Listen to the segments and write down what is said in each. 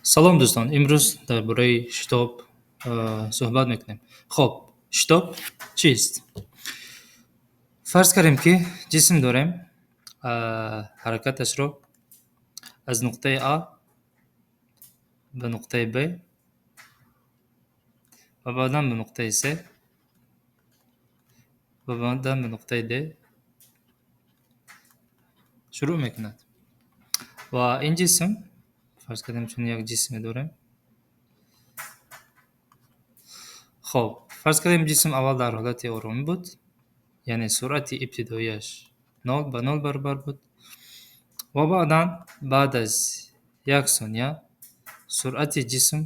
Салом, дӯстон! Имрӯз дар бораи шитоб суҳбат мекунем. Хоб, шитоб чист? Фарз кардем, ки ҷисм дорем, ҳаракаташро аз нуқтаи А ба нуқтаи Б ва баъдан ба нуқтаи С ва баъдан ба нуқтаи Д шурӯъ мекунад. Ва ин ҷисм, фарз кардем, чунин як ҷисме дорем. Хоб, фарз кардем, ҷисм аввал дар ҳолати оромӣ буд, яъне суръати ибтидоияш нол ба нол баробар буд, ва баъдан баъд аз як сония суръати ҷисм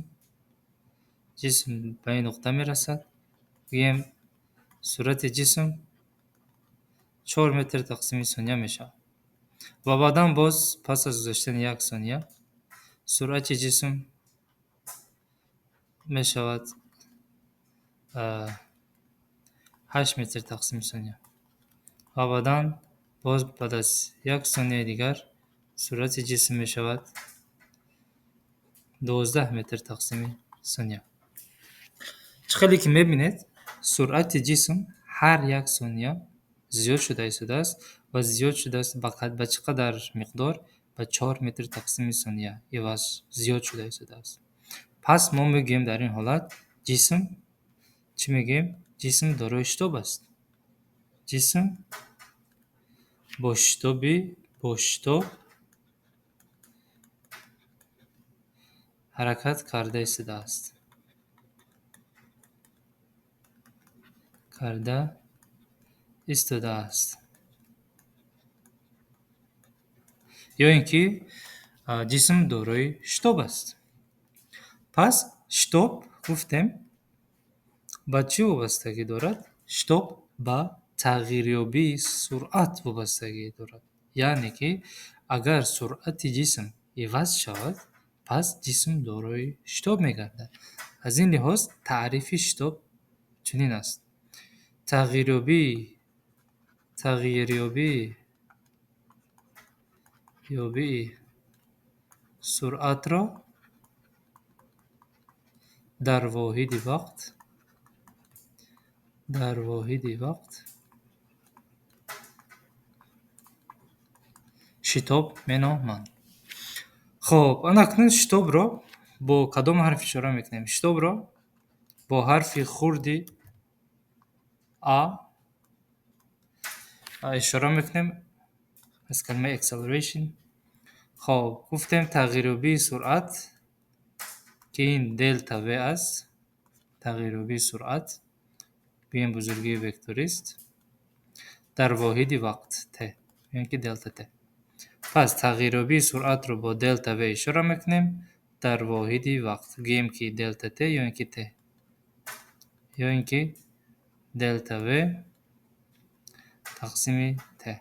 ба ин нуқта мерасад. Гӯем, суръати ҷисм 4 метр тақсими сония мешавад. Ва баъдан боз пас аз гузаштани як сония суръати ҷисм мешавад 8 метр тақсими сония. Ва баъдан боз баъд аз як сонияи дигар суръати ҷисм мешавад 12 метр тақсими сония. Чӣ хеле ки мебинед, суръати ҷисм ҳар як сония зиёд шуда истодааст ва зиёд шудааст ба чӣ қадар миқдор? Ба 4 метр тақсими сония иваз зиёд шуда истодааст. Пас мо мегӯем, дар ин ҳолат ҷисм чӣ мегӯем? Ҷисм дорои шитоб аст. Ҷисм бо шитоб ҳаракат карда истодааст. Карда истодааст. Ё ин ки ҷисм дорои шитоб аст. Пас шитоб, гуфтем, ба чӣ вобастагӣ дорад? Шитоб ба тағйирёбии суръат вобастагӣ дорад. Яъне ки агар суръати ҷисм иваз шавад, пас ҷисм дорои шитоб мегардад. Аз ин лиҳоз таърифи шитоб чунин аст: тағйирёбии суръатро дар воҳиди вақт, дар воҳиди вақт шитоб меноманд. Хоб, ана акнун шитобро бо кадом ҳарф ишора мекунем? Шитобро бо ҳарфи хурди А ишора мекунем, аз калимаи acceleration. Хоб, гуфтем, тағйирёбии суръат, ки ин делта в аст, тағйирёбии суръат, гӯем, бузургии векторист дар воҳиди вақт т, ё ин ки делта т. Пас тағйирёбии суръатро бо делта в ишора мекунем дар воҳиди вақт, гӯем ки делта т ё ин ки т, ё ин ки делта в тақсими т.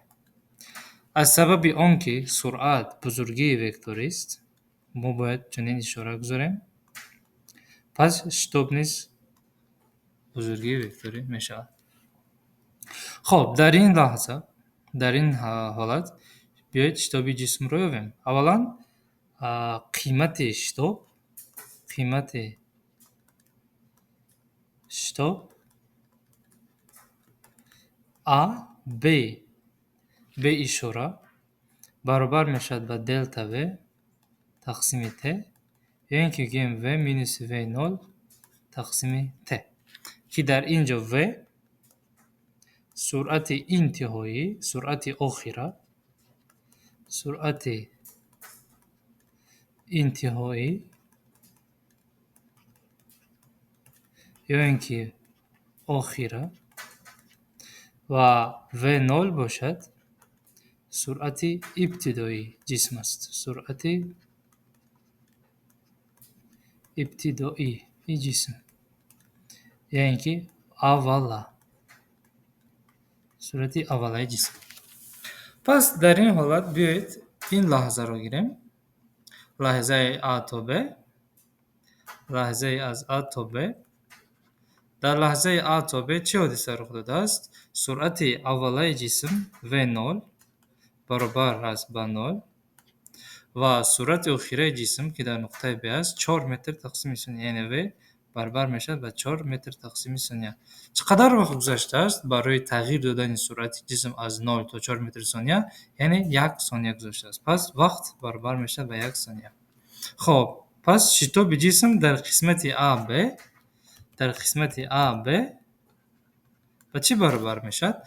Аз сабаби он ки суръат бузургии векторист, мо бояд чунин ишора гузорем. Пас шитоб низ бузургии векторӣ мешавад. Хоб, дар ин лаҳза, дар ин ҳолат биёед шитоби ҷисмро ёбем. Аввалан, қимати шитоб, қимати шитоб А Б бе ишора баробар мешавад ба делта В тақсими Т, ё ин ки гӯем В минуси В нол тақсими Т, ки дар ин ҷо В суръати интиҳоӣ, суръати охира, суръати интиҳоӣ ё ин ки охира, ва В нол бошад суръати ибтидоии ҷисм аст, суръати ибтидоии ҷисм, ё ин ки аввала, суръати аввалаи ҷисм. Пас дар ин ҳолат биёед ин лаҳзаро гирем, лаҳзаи А то Б, лаҳзаи аз А то Б. Дар лаҳзаи А то Б чӣ ҳодиса рух додааст? Суръати аввалаи ҷисм В нол баробар аст ба нол. Ва суръати охираи ҷисм, ки дар нуқтаи Б аст, 4 метр тақсими сония, яъне В баробар мешавад ба 4 метр тақсими сония. Чӣ қадар вақт гузаштааст барои тағйир додани суръати ҷисм аз 0 то 4 метр сония? Яъне 1 сония гузаштааст. Пас вақт баробар мешавад ба 1 сония. Хоб, пас шитоби ҷисм дар қисмати АБ, дар қисмати АБ ба чӣ баробар мешавад?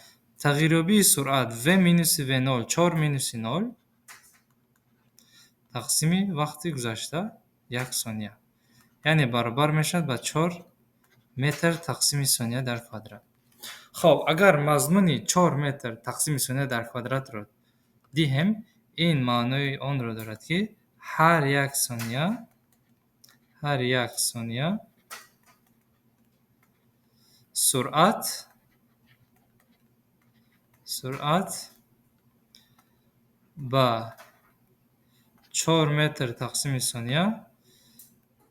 Тағйирёбии суръат V минуси V0, 4 минуси 0 тақсими вақти гузашта 1 сония. Яъне баробар мешавад ба 4 метр тақсими сония дар квадрат. Хоб, агар мазмуни 4 метр тақсими сония дар квадратро диҳем, ин маънои онро дорад, ки ҳар як сония, ҳар як сония суръат ба 4 метр тақсими сония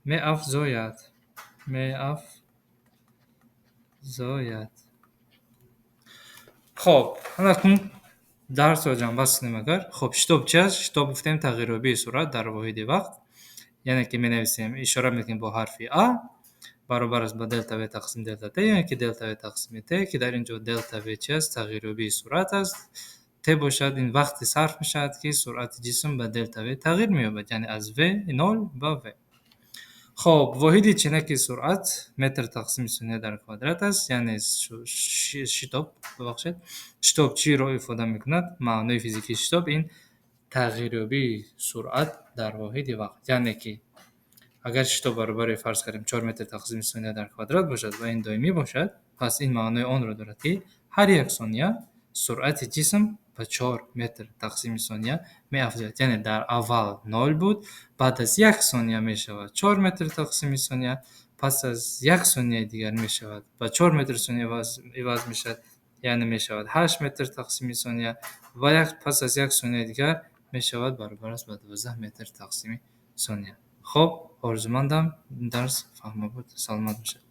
меафзояд, меафзояд. Хоб, акнун дарсро ҷамъбаст кунем агар. Хоб, шитоб чи аст? Шитоб гуфтем тағйирёбии суръат дар воҳиди вақт. Яъне ки менависем, ишора мекунем бо ҳарфи А, баробар аст ба делта В тақсим делта Т, яъне ки делта В тақсими Т, ки дар ин ҷо делта В чи аст? Тағйирёбии суръат аст. Т бошад, ин вақте сарф мешавад, ки суръати ҷисм ба делта В тағйир меёбад, яъне аз В0 ба В. Хоб, воҳиди ченаки суръат метр тақсими сония дар квадрат аст, яъне шитоб, бубахшед. Шитоб чиро ифода мекунад? Маънои физикии шитоб ин тағйирёбии суръат дар воҳиди вақт. Яъне ки агар шитоб баробари, фарз кардем, 4 метр тақсими сония дар квадрат бошад ва ин доимӣ бошад, пас ин маънои онро дорад, ки ҳар як сония суръати ҷисм ба 4 метр тақсими сония меафзояд. Яъне дар аввал 0 буд, баъд аз як сония мешавад 4 метр тақсими сония, пас аз як сонияи дигар мешавад ба 4 метр сония иваз мешавад, яъне мешавад 8 метр тақсими сония ва пас аз як сонияи дигар мешавад баробар аст ба 12 метр тақсими сония. Хоб, орзумандам дарс фаҳмо буд. Саломат бошед.